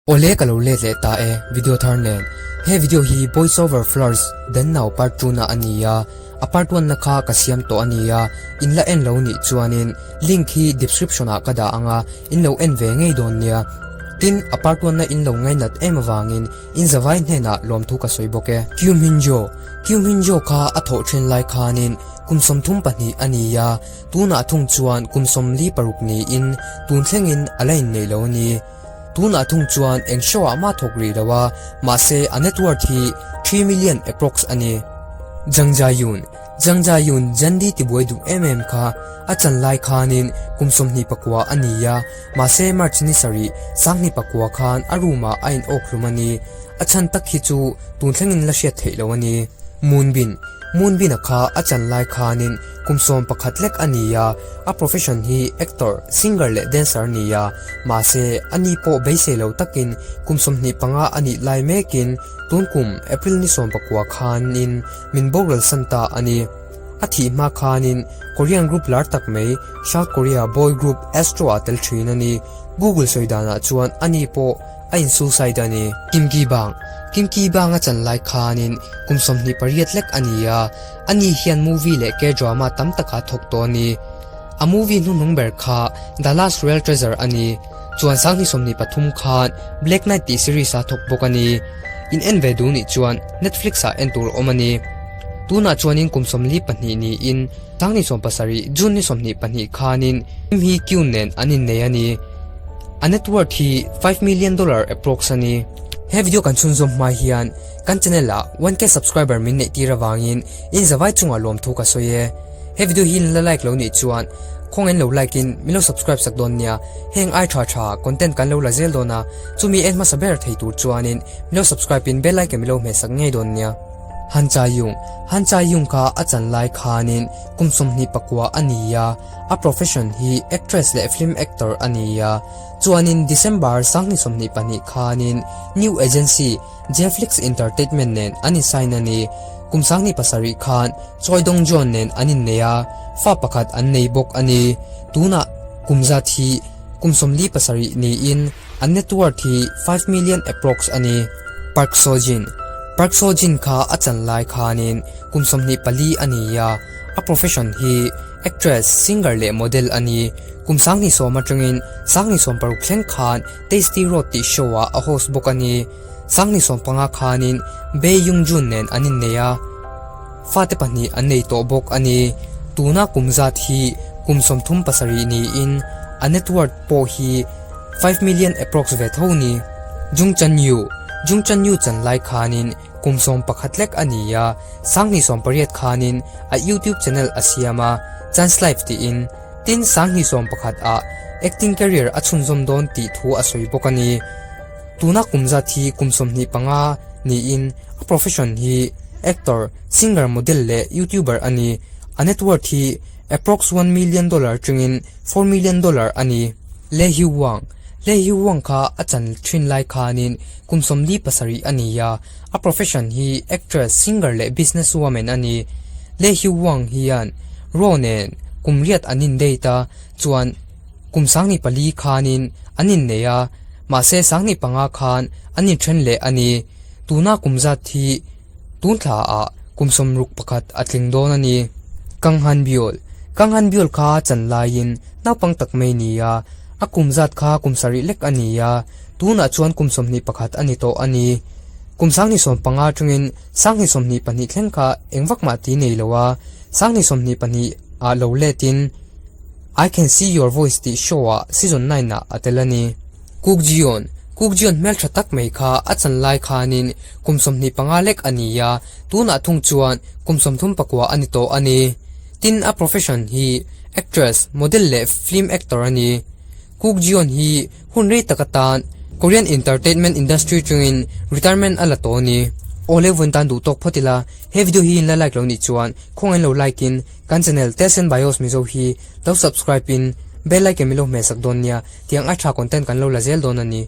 Awle ka lo let leh ta e video thar nen. He video hi Boys Over Flowers Then Now part 2 na a ni a, a part 1 na kha ka siam tawh a ni a, in la en lo nih chuanin link hi description ah ka dah ang a, in lo en ve ngei dawn nia. Tin, a part 1 na in lo ngainat em avangin in zavai hnenah lawmthu ka sawi bawk e. Kyum Hin Jo, Kyum Hin Jo kha a thawh then lai khanin kum 32 a ni a, tunah thung chuan kum 46 niin tun thlengin a la inneih lo a ni. Tunah thung chuan eng show ah mah thawk rih lo a, mahse a net worth hi 3 million approx a ni. Jang Jae-yoon, Jang Jae-yoon Jandi tibuai duh em em kha a chan lai khanin kum 29 a ni a, mahse March ni sarih 2009 khan a room ah a in awk hlum a ni. A chhan tak hi chu tun thlengin la hriat theih lo a ni. Moonbin, Moonbin-a kha a chan lai khanin kum 11 lek a ni a, a profession hi actor, singer leh dancer a ni a, mahse ani pawh beisei lo takin kum 25 a nih lai mekin tun kum April ni 19 khanin min boral san ta a ni. A thih hma khanin Korean group lar tak mai South Korea boy group Astro ah tel thin a ni. Google sawi danah chuan ani pawh a in suicide a ni. Kim Ki Bang, Kim Ki Bang a chan lai khanin kum 28 lek a ni a, ani hian movie leh K-drama tam taka thawk tawh a ni. A movie hnuhnung ber kha The Last Royal Treasure a ni. Chuan 2023 khan Black Knight tih series a thawk bawk a ni. In en ve duh nih chuan Netflix ah en tur awm a ni. Tunah chuanin kum 42 niin 2017 June ni 22 khanin Kim Hee Kyun nen an innei a ni. A net worth hi $5 million approx a ni. He video kan chhunzawm hma hian kan channel ah 1K subscriber min neih tir avangin in zavai chungah lawmthu ka sawi e. He video hi in la like lo nih chuan khawng in lo like in min lo subscribe sak dawn nia. Heng ai tha tha content kan lo la zel dawn a, chumi en hmasa ber thei tur chuanin min lo subscribe in bell icon min lo hmeh sak ngei dawn nia. Han Chai Yung, Han Chai Yung kha a chan lai khanin kum 29 a ni a, a profession hi actress leh film actor a ni a. Chuanin December 2022 khanin new agency Jflix Entertainment nen an in sign a ni. Kum 2007 khan Choi Dong Joon nen an innei a, fa pakhat an nei bawk a ni. Tunah kum zat hi kum 47 niin an net worth hi 5 million approx a ni. Park Seo Jin, Park Seo Jin kha a chan lai khanin kum 24 a ni a, a profession hi actress, singer leh model a ni. Kum 2010 atangin 2016 thleng khan Tasty Road tih show ah a host bawk a ni. 2015 khanin Bae Young Jun nen an innei a, fate pahnih an nei tawh bawk a ni. Tuna kum zat hi kum 37 niin a net worth pawh hi 5 million approx ve tho ni. Jung Chan Yu, Jung Chan Yu chan lai khanin kum 11 lek a ni a, 2018 khanin a YouTube channel a siam a, Chance Life tiin. Tin, 2011 ah acting career a chhunzawm dawn tih thu a sawi bawk a ni. Tuna kum zat hi kum 25 niin a profession hi actor, singer, model leh YouTuber a ni. A net worth hi approx $1 million tangin $4 million a ni. Lee Hee Wang, Lee Hee Wang kha a chan thin lai khanin kum 47 a ni a, a profession hi actress, singer leh business woman a ni. Lee Hee Wang hian Ro nen kum 8 an in date a, chuan kum 2004 khanin an innei a, mahse 2005 khan an inthen leh a ni. Tuna kum zat hi tun thla ah kum 61 a tling dawn a ni. Kang Han Biol, Kang Han Biol kha chan laiin naupang tak mai ni a, a kum zat kha kum 7 lek a ni a, tunah chuan kum 21 a ni tawh a ni. Kum 2015 atangin 2022 thleng kha engvak mah ti nei lo a, 2022 ah lo letin I Can See Your Voice tih show ah season 9 ah a tel a ni. Kook Ji-yeon, Kook Ji-yeon hmeltha tak mai kha a chan lai khanin kum 25 lek a ni a, tunah thung chuan kum 39 a ni tawh a ni. Tin, a profession hi actress, model leh film actor a ni. Kook Ji-yeon hi hun rei tak atan Korean entertainment industry tangin retirement a la tawh a ni. Awle vawn tan duh tawk phawt ila, he video hi in la like lo nih chuan khawng in lo like in kan channel Test and Bios Mizo hi lo subscribe in bell icon min lo hmeh sak dawn nia, tiang a tha content kan lo la zel dawn a ni.